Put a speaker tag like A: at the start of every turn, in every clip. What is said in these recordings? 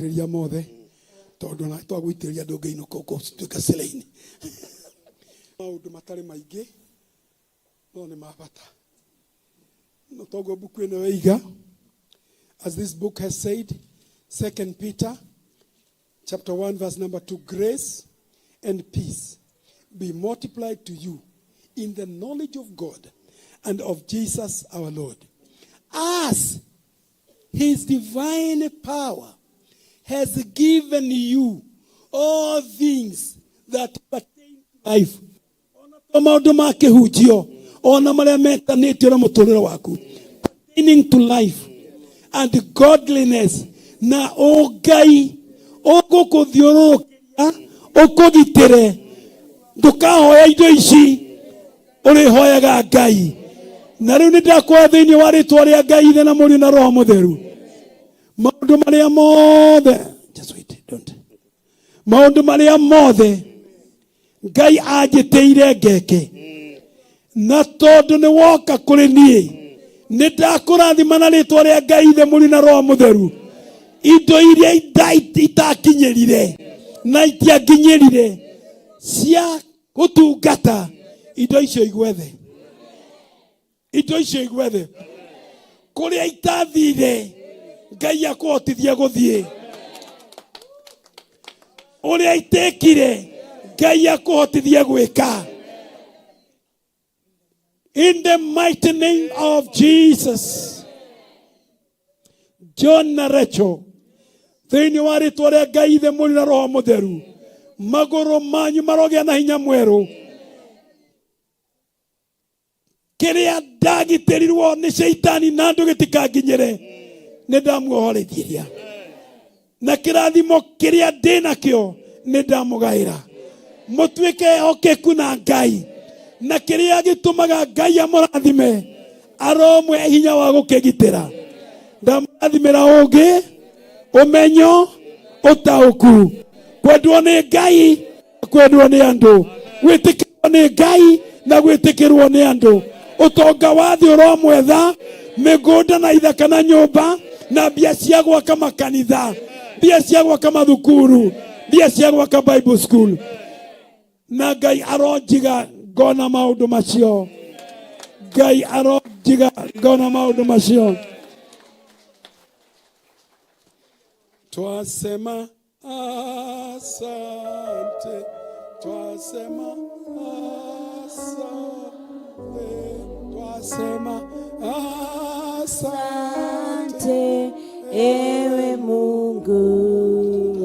A: Ndigũgũitĩrĩria mothe tondũ na twagũitĩrĩria ndũngĩinũka ũgũtuĩka cĩrĩini. Maũndũ matarĩ maingĩ no nĩ ma bata. No toguo mbuku ĩno yoiga, as this book has said, Second Peter chapter 1 verse number 2, grace and peace be multiplied to you in the knowledge of God and of Jesus our Lord, as his divine power has given you all things that pertain to life. To maũndũ ma kĩhunjio ona marĩa metanĩtio na mũtũrĩre waku, pertaining to life and godliness, na ũngai ũgũkũthiũrũrũkĩria ũkũgitĩre. Ndũkahoya indo ici, ũrĩhoyaga Ngai. Na rĩu nĩ ndakũhoya thĩinĩ wa rĩtwa rĩa Ngai Ithe na Mũriũ na Roho Mũtheru, maũndũ marĩa mothe, just wait, don't, maũndũ marĩa mothe Ngai anjĩtĩire ngeke, na tondũ nĩ woka kũrĩ niĩ, nĩ ndakũrathima na rĩtwa rĩa Ngai Ithe, Mũriũ na Roho Mũtheru. Indo iria itakinyĩrire na itianginyĩrire cia gũtungata, indo icio igwethe, indo icio igwethe. Kũrĩa itathire, Ngai akũhotithie gũthiĩ. Ũrĩa itekire, Ngai akũhotithie gwĩka, in the mighty name of Jesus. John na Rachel, thĩinĩ wa rĩtwa rĩa Ngai Ithe, Mũriũ na Roho Mũtheru, magũrũ manyu marogĩa na hinya mwerũ. Kĩrĩa ndagitĩrirwo nĩ Caitani na andũ gĩtikanginyĩre, nĩ ndamuohorithiria, na kĩrathimo kĩrĩa ndĩ nakĩo nĩ ndamũgaĩra. Mũtuĩke ehokeku na Ngai, na kĩrĩa gĩtũmaga Ngai amũrathime aromwe hinya wa gũkĩgitĩra. Ndamũrathimĩra ũngĩ, ũmenyo, ũtaũku, kwendwo nĩ Ngai, kwendwo nĩ andũ, gwĩtĩkĩrwo nĩ Ngai na gwĩtĩkĩrwo nĩ andũ. Ũtonga wa thĩ ũromwetha, mĩgũnda na ithaka na nyũmba na mbia cia gwaka makanitha, mbia cia gwaka mathukuru, mbia cia gwaka Bible school, na Ngai aronjiga ngona maũndũ macio. Ngai aronjiga ngona maũndũ macio. Twasema asante, twasema asante, twasema asante.
B: Asante ewe Mungu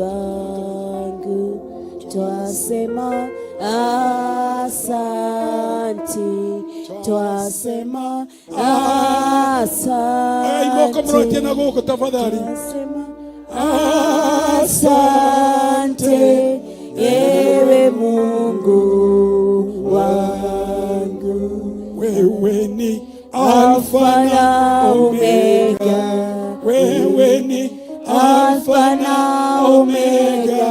B: wangu, twasema asante, twasema
A: Aya imoko mũrotie na
B: asante,
A: gũkũ tafadhali.
B: Twasema asante ewe Mungu wangu.
A: Wewe ni Alfa
B: Alfa
A: na
B: na
A: Omega.
B: Omega.
A: Wewe ni
B: Alfa na Omega.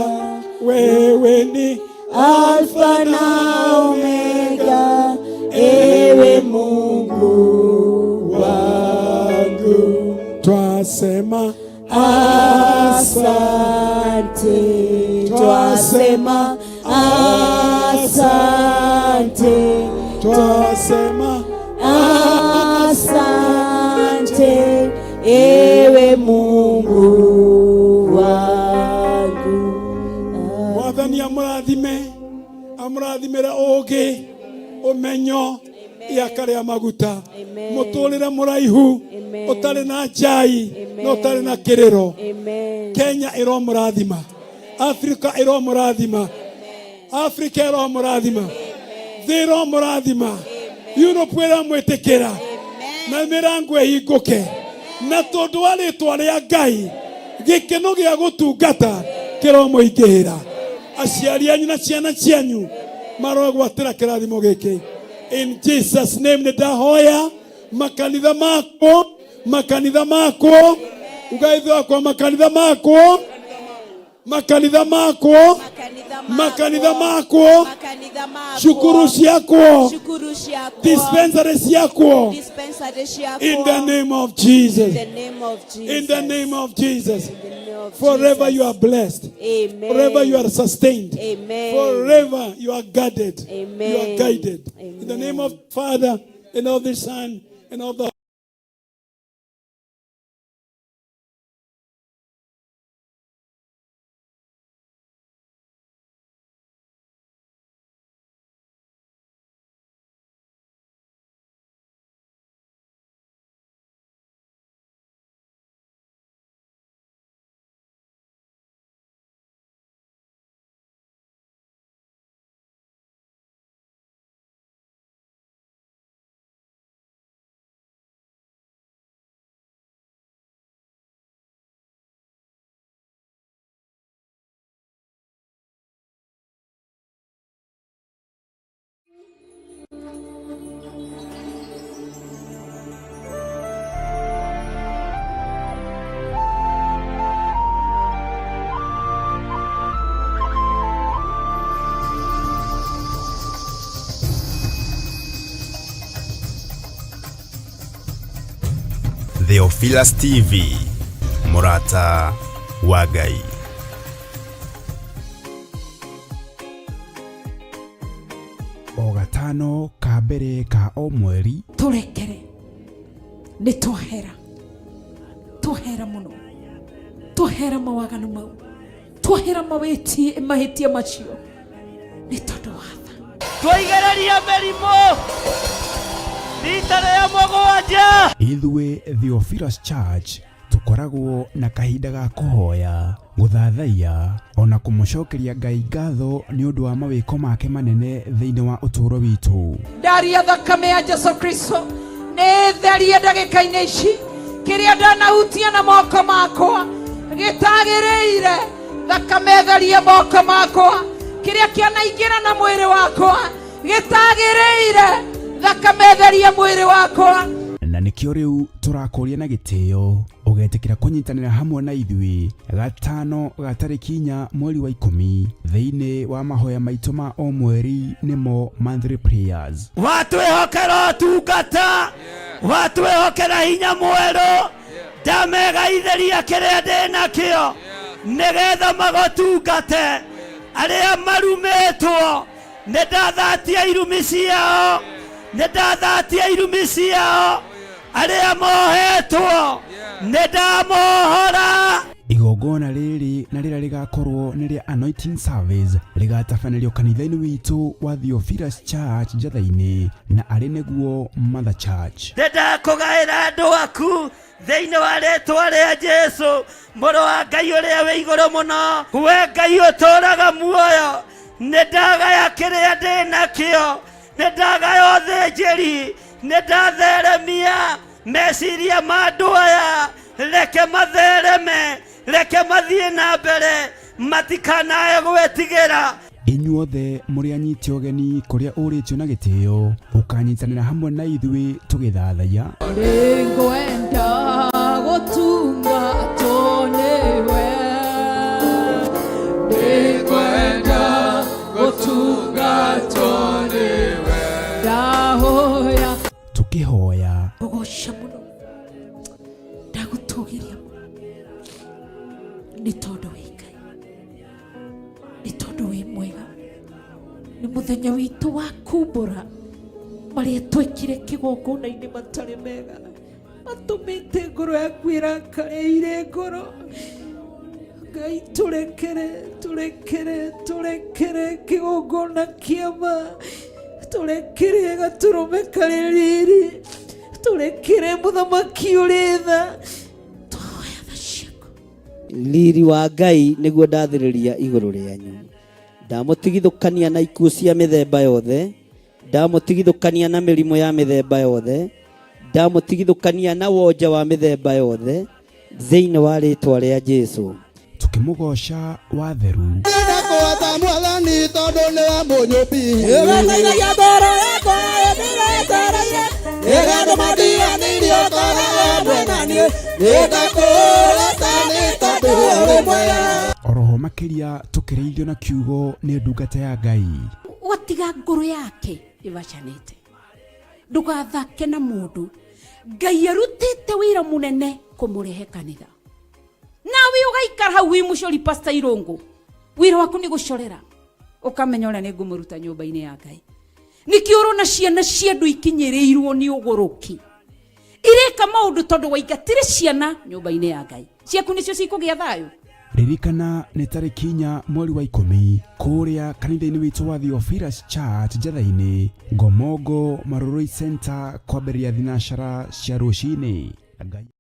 A: Wewe ni
B: Alfa na Omega, ewe Mungu wangu.
A: Twasema
B: Asante, twasema asante,
A: twasema
B: asante, ewe Mungu wangu.
A: Mwathani amũrathime, amũrathimĩre ũũgĩ, ũmenyo, iaka rĩa maguta.
B: Amen.
A: Mũtũrĩre mũraihu.
B: Amen.
A: Ũtarĩ na njai
B: Amen.
A: na ũtarĩ na kĩrĩro.
B: Amen.
A: Kenya ĩromũrathima, Afrika ĩromũrathima, Afrika ĩromũrathima, thĩ ĩromũrathima, Europe ĩramwĩtĩkĩra na mĩrango ĩhingũke, na tondũ wa rĩtwa rĩa Ngai, gĩkeno gĩa gũtungata kĩromũingĩhĩra. Aciari anyu na ciana cianyu marogwatĩra kĩrathimo gĩkĩ, in Jesus name. Nĩ ndahoya makanitha makwo, makanitha makwo, ugaithe wakwa, makanitha makwo, makanitha makwo, makanitha makwo, cukuru ciakwo,
B: cukuru ciakwo,
A: dispensary ciakwo,
B: dispensary ciakwo,
A: in the name of Jesus.
B: In the name of Jesus.
A: In the name of Jesus.
B: In the name of
A: Forever
B: Jesus.
A: you are blessed.
B: Amen.
A: Forever you are sustained.
B: Amen.
A: Forever you are guarded. You are
B: Amen.
A: guided. In the name of Father and of the Son and of the
C: Theophilus TV, Murata wa Ngai.
D: O gatano ka mbere ka o mweri.
E: Tũrekere, nĩ twahera, twahera mũno, twahera mawaganu mau, twahera mawĩtie mahĩtia macio nĩ tondũ wa tha.
F: Twaigereria mĩrimũ rita rĩa mũgwanja.
D: Ithuĩ Theophilus Church tũkoragwo na kahinda ga kũhoya, gũthathaiya ona kũmũcokeria Ngai ngatho nĩ ũndũ wa mawĩko make manene thĩinĩ wa ũtũũro witũ.
E: Ndaria thakame ya Jesu Kristo nĩ therie ndagĩka-inĩ ici kĩrĩa ndanahutia na moko makwa gĩtagĩrĩire, thakame therie moko makwa, kĩrĩa kĩanaingĩra na mwĩrĩ wakwa gĩtagĩrĩire, thakame therie mwĩrĩ wakwa.
D: Na nĩkĩo rĩu tũrakũria na gĩtĩo ũgetĩkĩra kũnyitanĩra hamwe na ithuĩ gatano ga tarĩki 4 mweri wa 10 thĩinĩ wa mahoya maitũ ma o mweri nĩmo monthly prayers.
F: Watwĩhokera ũtungata, watwĩhokera hinya mwerũ, ndamegaithĩria kĩrĩa ndĩ nakĩo nĩgetha magũtungate. Arĩa marumĩtwo nĩ ndathatia irumi ciao, nĩ ndathatia irumi ciao. Arĩa mohetwo nĩ ndamohora.
D: Igongona rĩrĩ na rĩrĩa rĩgakorwo nĩ rĩa anointing service rĩgatabanĩrio kanitha-inĩ witũ wa Theophilus Church Njatha-inĩ na arĩ nĩguo Mother Church.
F: Nĩ ndakũgaĩra andũ aku thĩinĩ wa rĩtwa rĩa Jesu mũrũ wa Ngai ũrĩa wĩ igũrũ mũno. We Ngai ũtũũraga muoyo, nĩ ndagaya kĩrĩa ndĩ nakĩo, nĩ ndagaya ũthĩnjĩri, nĩ ndatheremia meciria ma andũ aya, reke mathereme, reke mathiĩ na mbere, matikanae gwĩtigĩra.
D: Inyuothe mũrĩ anyiti ũgeni kũrĩa ũrĩtio na gĩtĩo ũkanyitanĩra hamwe na ithuĩ tũgĩthathaiya.
E: Nĩngwenda gũtungatwo nĩwe, nĩngwenda gũtungatwo nĩwe, ndahoya
D: tũkĩhoya,
E: ũgoca mũno, ndagũtũgĩria mũno nĩ tondũ wĩ Ngai, nĩ tondũ wĩ mwega. Nĩ mũthenya witũ wa kumbũra marĩa twekire kĩgongona-inĩ matarĩ mega, matũmĩte ngoro yaku ĩrakare ire ngoro. Ngai tũrekere, tũrekere, tũrekere kĩgongona kĩa ma, tũrekere gatũrũme karĩ riri, tũrekere mũthamaki ũrĩ tha. Twahoya tha ciaku.
G: Riri wa Ngai nĩguo ndathĩrĩria igũrũ rĩanyu, ndamũtigithũkania na ikuũ cia mĩthemba yothe, ndamũtigithũkania na mĩrimũ ya mĩthemba yothe, ndamũtigithũkania na wonja wa mĩthemba yothe thĩinĩ wa rĩtwa rĩa Jesu.
D: Tũkĩmũgoca watheru.
H: Ndakũhota mwathani tondũ nĩwe mũnyũmbi.
I: Ĩgataithagia ngoro yakwa ĩndĩretereire, ĩgatũma ndiganĩrie ũkoragwo hamwe na niĩ. Nĩndakũrata nĩ tondũ ũrĩ mwega.
D: Oroho makĩria tũkĩrĩithio na kiugo nĩ ndungata ya Ngai.
E: Watiga ngoro yake ĩbacanĩte, ndũgathake na mũndũ. Ngai arutĩte wĩra mũnene kũmũrehe kanitha. Nawe ũgaikara hau wĩ mũcori, Pastor Irũngũ, wĩra waku nĩ gũcorera, ũkamenya ũrĩa nĩ ngũmũruta nyũmba-inĩ ya Ngai. Nĩkĩo ũrona ciana cia andũ ikinyĩrĩirwo nĩ ũgũrũki, ireka maũndũ tondũ waingatire ciana nyũmba-inĩ ya Ngai. Ciaku nĩcio cikũgĩa thayũ.
D: Ririkana nĩ tarĩki 4 mweri wa 10 kũrĩa kanitha-inĩ witũ wa Theophilus Church Njatha-inĩ, Ngomongo, Marurui Center, kwambĩrĩria thinacara cia rũcinĩ. Ngai.